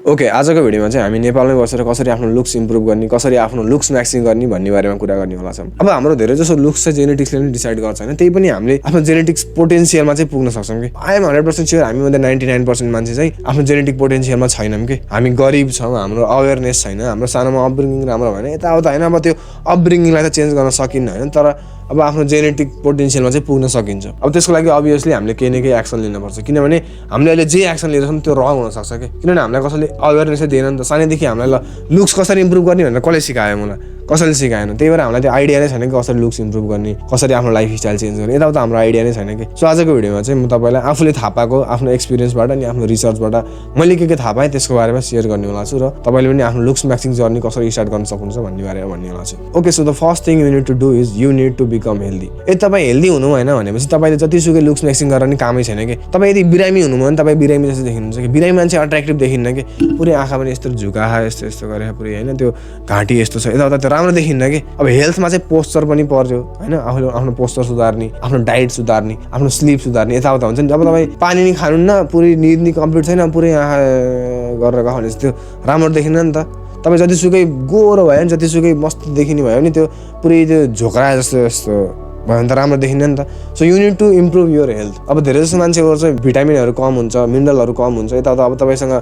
Okay, आजको भिडियोमा चाहिँ हामी नेपालमै बसेर कसरी आफ्नो लुक्स इम्प्रुभ गर्ने, कसरी आफ्नो लुक्स म्याक्सिङ गर्ने भन्ने बारेमा कुरा गर्ने होला छौँ। अब हाम्रो धेरै जसो लुक्स चाहिँ जेनेटिक्सले नै डिसाइड गर्छ हैन, त्यही पनि हामीले आफ्नो जेनेटिक्स पोटेन्सियलमा चाहिँ पुग्न सक्छौँ कि। आई एम 100% स्योर हामी मध्ये 99% मान्छे चाहिँ आफ्नो जेनेटिक पोटेन्सियलमा छैनौँ कि। हामी गरिब छौँ, हाम्रो अवेरनेस छैन, हाम्रो सानोमा अपब्रिङिङ राम्रो भएन, यताउता हैन। अब त्यो अपब्रिङिङलाई त चेन्ज गर्न सकिन्न हैन, तर अब आफ्नो जेनेटिक पोटेन्सियलमा चाहिँ पुग्न सकिन्छ। अब त्यसको लागि अभियसली हामीले केही न केही एक्सन लिनुपर्छ, किनभने हामीले अहिले जे एक्सन लिइरहेछौँ त्यो रङ हुनसक्छ कि। किनभने हामीलाई कसैले अवेरनेसै दिएन नि त। सानैदेखि हामीलाई लुक्स कसरी इम्प्रुभ गर्ने भनेर कसले सिकायो मलाई, कसैले सिकाएन। त्यही भएर हामीलाई त्यो आइडिया नै छैन कि कसरी लुक्स इम्प्रुभ गर्ने, कसरी आफ्नो लाइफस्टाइल चेन्ज गर्ने, यताउता हाम्रो आइडिया नै छैन कि। सो आजको भिडियोमा चाहिँ म तपाईँलाई आफूले थाहा पाएको आफ्नो एक्सपिरियन्सबाट अनि आफ्नो रिसर्चबाट मैले के थाहा पाएँ त्यसको बारेमा सेयर गर्ने होला छु, र तपाईँले पनि आफ्नो लुक्स म्याक्सिङ जर्नी कसरी स्टार्ट गर्न सक्नुहुन्छ भन्ने बारेमा भन्ने होला छु। Okay, so the first thing you need to do is you need to become healthy. यदि तपाईँ हेल्दी हुनु भएन भनेपछि तपाईँले जतिसुकै लुक्स म्याक्सिङ गरेर नि कामै छैन कि। तपाईँ यदि बिरामी हुनु भने तपाईँ बिरामी जस्तो देखिनुहुन्छ कि। बिरामी मान्छे अट्र्याक्टिभ देखिन्न कि। पुरै आँखा पनि यस्तो झुकाहा यस्तो यस्तो गरेर पुरै हैन, त्यो घाँटी यस्तो छ यताउता, त्यो राम्रो देखिन्न कि। अब हेल्थमा चाहिँ पोस्चर पनि पर्यो हैन, आफ्नो पोस्चर सुधार्ने, आफ्नो डाइट सुधार्ने, आफ्नो स्लिप सुधार्ने, यताउता हुन्छ नि। अब तपाईँ पानी नि खानुहुन्न, पुरै निद नि कम्प्लिट छैन, पुरै आँखा गरेर गयो भने त्यो राम्रो देखिन्न नि त। तपाईँ जतिसुकै गोरो भयो नि, जतिसुकै मस्त देखिने भयो नि, त्यो पुरै त्यो झोक्रा जस्तो यस्तो भयो भने त राम्रो देखिन्न नि त। So you need to improve your health. अब धेरै जस्तो मान्छेको चाहिँ भिटामिनहरू कम हुन्छ, मिनरलहरू कम हुन्छ, यताउता। अब तपाईँसँग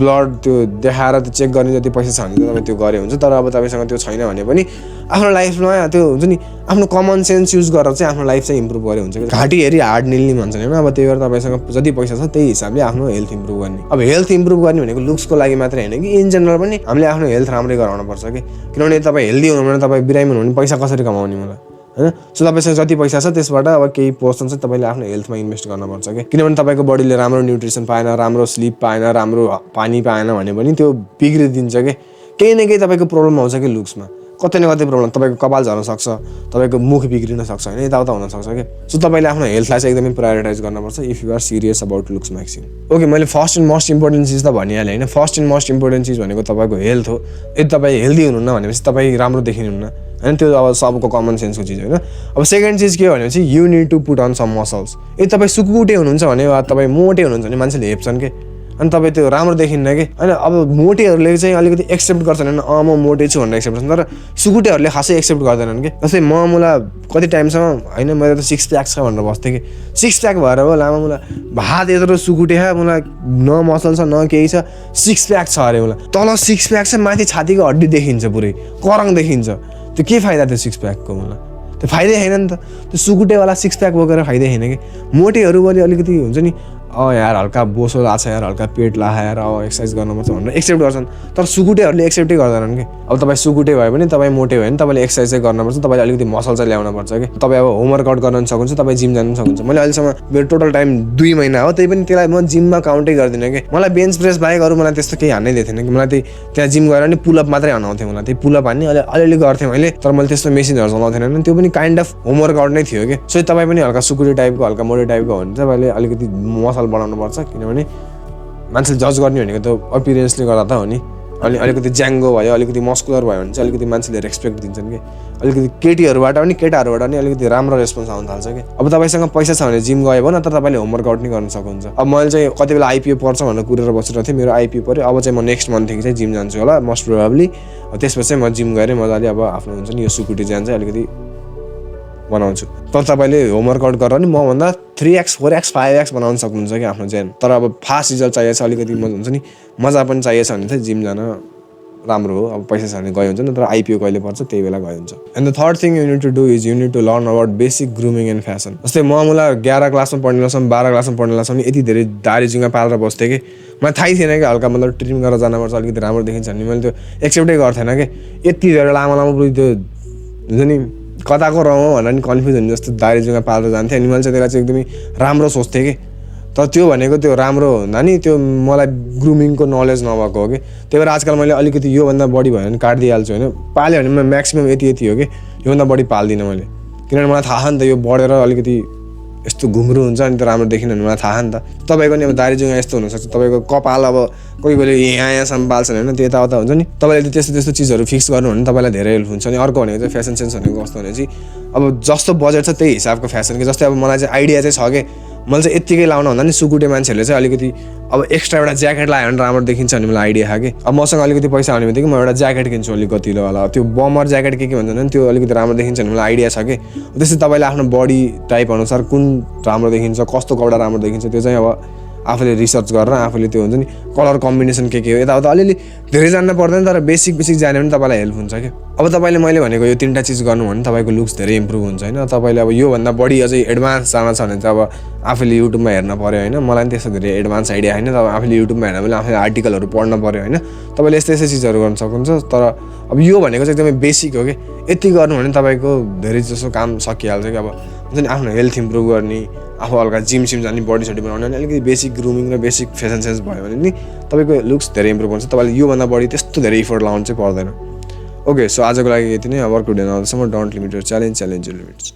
ब्लड त्यो देखाएर त्यो चेक गर्ने जति पैसा छ भने तपाईँ त्यो गरे हुन्छ, तर अब तपाईँसँग त्यो छैन भने पनि आफ्नो लाइफमा त्यो हुन्छ नि, आफ्नो कमन सेन्स युज गरेर चाहिँ आफ्नो लाइफ चाहिँ इम्प्रुभ गरे हुन्छ कि। घाँटी हेरी हार्ड निल्ने भन्छ हैन। अब त्यही भएर तपाईँसँग जति पैसा छ त्यही हिसाबले आफ्नो हेल्थ इम्प्रुभ गर्ने। अब हेल्थ इम्प्रुभ गर्ने भनेको लुक्सको लागि मात्रै हैन कि, इन जेनरल पनि हामीले आफ्नो हेल्थ राम्रै गराउनु पर्छ कि। किनभने तपाईँ हेल्दी हुनु भने तपाईँ बिरामी हुनु भने पैसा कसरी कमाउने मलाई हैन। सो तपाईँसँग जति पैसा छ त्यसबाट अब केही पोर्सन चाहिँ तपाईँले आफ्नो हेल्थमा इन्भेस्ट गर्नुपर्छ कि। किनभने तपाईँको बडीले राम्रो न्युट्रिसन पाएन, राम्रो स्लिप पाएन, राम्रो पानी पाएन भने पनि त्यो बिग्रिदिन्छ कि। केही न केही तपाईँको प्रब्लम आउँछ कि लुक्समा, कतै न कतै प्रब्लम। तपाईँको कपाल झर्न सक्छ, तपाईँको मुख बिग्रिन सक्छ हैन, यताउता हुन सक्छ कि। सो तपाईँले आफ्नो हेल्थलाई चाहिँ एकदमै प्रायोरिटाइज गर्नुपर्छ if you are serious about looks maxing. Okay, मैले फर्स्ट एन्ड मोस्ट इम्पोर्टेन्ट चिज त भनिहालेँ हैन। फर्स्ट एन्ड मोस्ट इम्पोर्टेन्ट चिज भनेको तपाईँको हेल्थ हो। यदि तपाईँ हेल्दी हुनुहुन्न भनेपछि तपाईँ राम्रो देखिनुहुन्न हैन, त्यो अब सबको कमन सेन्सको चिज होइन। अब सेकेन्ड चिज के हो भनेपछि you need to put on some muscles. यदि तपाईँ सुकुटे हुनुहुन्छ भने वा तपाईँ मोटे हुनुहुन्छ भने मान्छेले हेप्छन् कि, अनि तपाईँ त्यो राम्रो देखिन्न कि हैन। अब मोटेहरूले चाहिँ अलिकति एक्सेप्ट गर्छन् हैन, म मोटे छु भनेर एक्सेप्ट गर्छन्, तर सुकुटेहरूले खासै एक्सेप्ट गर्दैनन् कि। जस्तै मलाई कति टाइमसम्म हैन, मैले त 6 प्याक छ भनेर बस्थेँ कि। 6 प्याक भएर हो लामा मलाई भात यत्रो सुकुटे मलाई न मसल छ न केही छ, 6 प्याक छ अरे मलाई। तल 6 प्याक छ, माथि छातीको हड्डी देखिन्छ, पुरै करङ देखिन्छ। त्यो के फाइदा त्यो 6 प्याकको मलाई? त्यो फाइदै छैन नि त। त्यो सुकुटेवाला 6 प्याक बोकेर फाइदै छैन कि। मोटेहरू पनि अलिकति हुन्छ नि, यार हल्का बोसो लाग्छ, यार हल्का पेट लाग्छ, यार एक्सर्साइज गर्नुपर्छ भनेर एक्सेप्ट गर्छन्, तर सुकुटेहरूले एक्सेप्टै गर्दैनन् कि। अब तपाईँ सुकुटे भयो भने, तपाईँ मोटे भयो भने तपाईँले एक्सर्साइज चाहिँ गर्नुपर्छ, तपाईँले अलिकति मसल चाहिँ ल्याउनुपर्छ कि। तपाईँ अब होमवर्कआउट गर्न सक्नुहुन्छ, तपाईँ जिम जानु सक्नुहुन्छ। मैले अहिलेसम्म मेरो टोटल टाइम 2 महिना हो, त्यही पनि त्यसलाई म जिममा काउन्टै गर्दिनँ कि। मलाई बेन्च प्रेस बाहेक अरू मलाई त्यस्तो केही हान्नै दिएको थिएन कि। मलाई त्यहाँ जिम गएर नि पुलअप मात्रै हनाउँथेँ, मलाई त्यही पुलअप हान्ने अलिअलि गर्थेँ मैले, तर मैले त्यस्तो मेसिनहरू चलाउँथेन। त्यो पनि काइन्ड अफ होमवर्कआउट नै थियो कि। सो तपाईँ पनि हल्का सुकुटे टाइपको, हल्का मोटे टाइपको हो भने तपाईँले अलिकति मसल बढाउनु पर्छ, किनभने मान्छेले जज गर्ने भनेको त अपियरेन्सले गर्दा त हो नि। अलिकति ज्याङ्गो भयो, अलिकति मस्कुलर भयो भने चाहिँ अलिकति मान्छेले रेस्पेक्ट दिन्छन् कि। अलिकति केटीहरूबाट पनि केटाहरूबाट पनि अलिकति राम्रो रेस्पोन्स आउन थाल्छ कि। अब तपाईँसँग पैसा छ भने जिम गयो भने, तर तपाईँले होमवर्कआउट नै गर्न सक्नुहुन्छ। अब मैले चाहिँ कति बेला आइपिओ पर्छ भनेर कुरेर बसिरहेको थिएँ, मेरो आइपिओ पऱ्यो। अब चाहिँ म नेक्स्ट मन्थदेखि चाहिँ जिम जान्छु होला मोस्ट प्रोबेबली। त्यसपछि चाहिँ म जिम गएर मजाले अब आफ्नो हुन्छ नि यो सुकुटी ज्यान चाहिँ अलिकति बनाउँछु। तर तपाईँले होमवर्कआउट गरेर नि मभन्दा 3x 4x 5x बनाउन सक्नुहुन्छ कि आफ्नो ज्यान। तर अब फास्ट रिजल्ट चाहिएको छ, अलिकति हुन्छ नि मजा पनि चाहिएको छ भने चाहिँ जिम जान राम्रो हो। अब पैसा छ भने गयो हुन्छ नि, तर आइपिओ कहिले पर्छ त्यही बेला गयो हुन्छ। And the third thing you need to do is you need to learn about basic grooming and fashion. जस्तै मलाई 11 क्लासमा पढ्ने बेलासम्म 12 क्लासमा पढ्ने बेलासम्म यति धेरै दारी जिङ्गा पालेर बस्थेँ कि मलाई थाहै थिएन कि हल्का मतलब ट्रिम गरेर जानुपर्छ, अलिकति राम्रो देखिन्छ भने मैले त्यो एक्सेप्टै गर्थेन कि। यति धेरै लामो लामो पुरै त्यो हुन्छ नि कताको रङ हो भनेर नि कन्फ्युज हुने जस्तो दारी जुङ्गा पालेर जान्थेँ। अनि मैले चाहिँ त्यसलाई चाहिँ एकदमै राम्रो सोच्थेँ कि। तर त्यो भनेको त्यो राम्रो हुँदा नि त्यो मलाई ग्रुमिङको नलेज नभएको हो कि। त्यही भएर आजकल मैले अलिकति योभन्दा बढी भयो भने काटिदिइहाल्छु होइन। पाल्यो भने म म्याक्सिमम् यति हो कि, योभन्दा बढी पाल्दिनँ मैले। किनभने मलाई थाहा छ नि त यो बढेर अलिकति यस्तो घुम्रो हुन्छ अनि त राम्रो देखिन भने मलाई थाहा नि त। तपाईँको नि अब दारी जुङ्गा यस्तो हुनसक्छ, तपाईँको कपाल अब कोही कोहीले यहाँसम्म पाल्छन् होइन, त्यो यताउता हुन्छ नि। तपाईँले त्यस्तो त्यस्तो चिजहरू फिक्स गर्नु भने तपाईँलाई धेरै हेल्प हुन्छ। अनि अर्को भनेको चाहिँ फेसन सेन्स भनेको कस्तो भने चाहिँ अब जस्तो बजेट छ त्यही हिसाबको फेसन कि। जस्तै अब मलाई चाहिँ आइडिया चाहिँ छ कि मैले चाहिँ यत्तिकै लाउन भन्दा नि सुकुटे मान्छेहरूले चाहिँ अलिकति अब एक्स्ट्रा एउटा ज्याकेट लगायो भने राम्रो देखिन्छ भने मलाई आइडिया छ कि अब मसँग अलिकति पैसा आउने बित्तिकै म एउटा ज्याकेट किन्छु अलिक कतिलो होला त्यो बमर ज्याकेट के भन्छ भने त्यो अलिकति राम्रो देखिन्छ भने मलाई आइडिया छ कि त्यस्तै तपाईँले आफ्नो बडी टाइप अनुसार कुन राम्रो देखिन्छ कस्तो कपडा राम्रो देखिन्छ त्यो चाहिँ अब आफूले रिसर्च गरेर आफूले त्यो हुन्छ नि कलर कम्बिनेसन के हो यताउता अलिअलि धेरै जान्न पर्दैन तर बेसिक जान्यो भने तपाईँलाई हेल्प हुन्छ क्या अब तपाईँले मैले भनेको यो 3टा चिज गर्नु भने तपाईँको लुक्स धेरै इम्प्रुभ हुन्छ होइन तपाईँले अब योभन्दा बढी अझै एडभान्स जान छ भने चाहिँ अब आफूले युट्युबमा हेर्न पऱ्यो होइन मलाई पनि त्यस्तो धेरै एडभान्स आइडिया होइन तब आफूले युट्युबमा हेर्न पनि आफूले आर्टिकलहरू पढ्न पऱ्यो होइन तपाईँले यस्तै चिजहरू गर्न सक्नुहुन्छ तर अब यो भनेको चाहिँ एकदमै बेसिक हो कि यति गर्नु भने तपाईँको धेरै जसो काम सकिहाल्छ कि अब हुन्छ नि आफ्नो हेल्थ इम्प्रुभ गर्ने आफू हल्का जिम जाने बडी सडी बनाउने अनि अलिकति बेसिक ग्रुमिङ र बेसिक फेसन सेन्स भयो भने नि तपाईँको लुक्स धेरै इम्प्रुभ हुन्छ तपाईँले योभन्दा बढी त्यस्तो धेरै इफोर्ट लाउनु चाहिँ पर्दैन ओके सो आजको लागि यति नै अब अर्को भिडियो आउँदैछ म don't limit your challenge challenge your limits